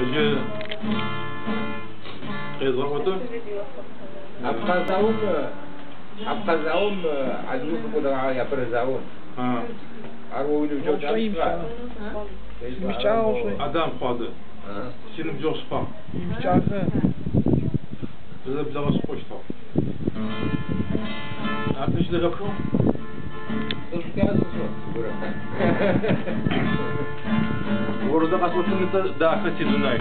Ажы къезгъэӏотэ. Абхъаз заом адыгэу хэкӏодэгъагъэ апэрэ заом. Ар о уиныбджэгъу кӏалэщтыгъа? Адам хъуадэ. Синыбджэгъу шъыпкъагъ. Тызэблэгъэ шъыпкъэщтыгъ. Ар тэ щызэхэпхыгъ? Орэдэ къэсӏотын ыцӏэр Дахэ си дунай.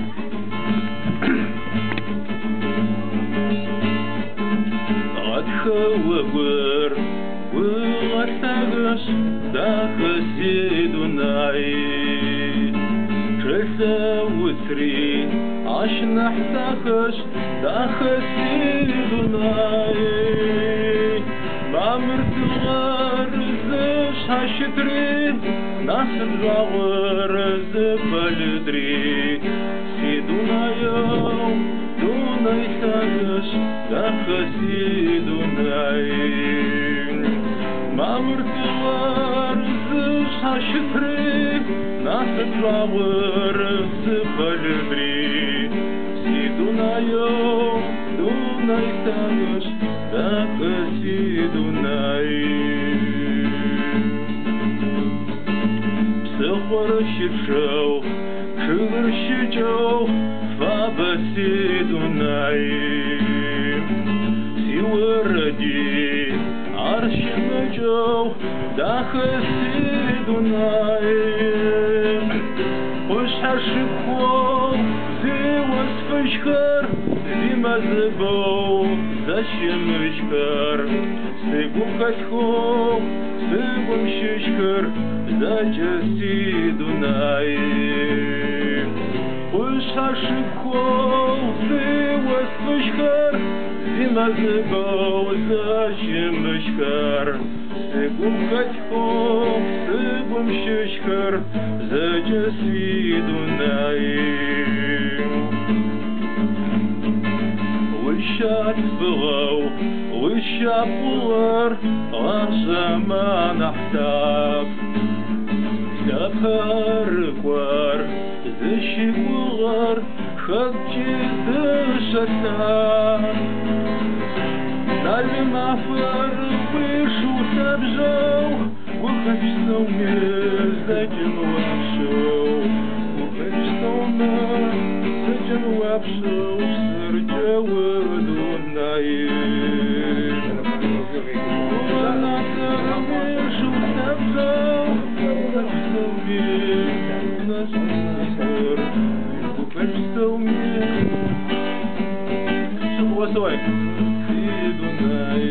Гъэтхэ огур гугъэ лъагэшъ, дахэ си дунай. Чӏылъэ уцри ащ нахь дахэшъ, дахэ си дунай. Мамыр тыгъэр зышъхьащытри, насып жъуагъор зыпэлыдри. Си дунаеу, дунай лъагэшъ, дахэ си дунай. Мамыр тыгъэр зышъхьащытри, насып жъуагъор зыпэлыдри. Си дунаеу, дунай лъагэшъ, дахэ си дунай. Псыхъор щычъэу, чъыгыр щыкӏэу, фабэ си дунай. Сиорэди ар щымыкӏэу, дахэ си дунай. Къушъхьэ шыпхъоу зиос фыжьхэр, зимэзыбэу зэщымыщхэр. Сыгум хэлъхэу, сыгум щыщхэр, зэкӏэ си дунай. Къушъхьэ шыпхъоу зиос фыжьхэр, зимэзыбэу зэщымыщхэр. Сыгум хэлъхэу, сыгум щыщхэр, зэкӏэ си дунай. Ущалъфыгъэу, ущапӏугъэр гъашӏэмэ нахь лъапӏ. Лъэпэрыкӏор зыщикӏугъэр хэткӏи дышъэ лъапӏ. Налмафэр уишыу лъэбжъэу, гухэлъ пстэуми зэкӏэм уапшъэу. Гухэлъ пстэумэ зэкӏэм уапшъэу, сэркӏэ удунай. Уишыу лъэбжъэу, гухэлъ пстэуми гухэлъ пстэуми Сыгъосой. Си дунай.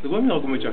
Зыгорэм егъэгумэкӏа?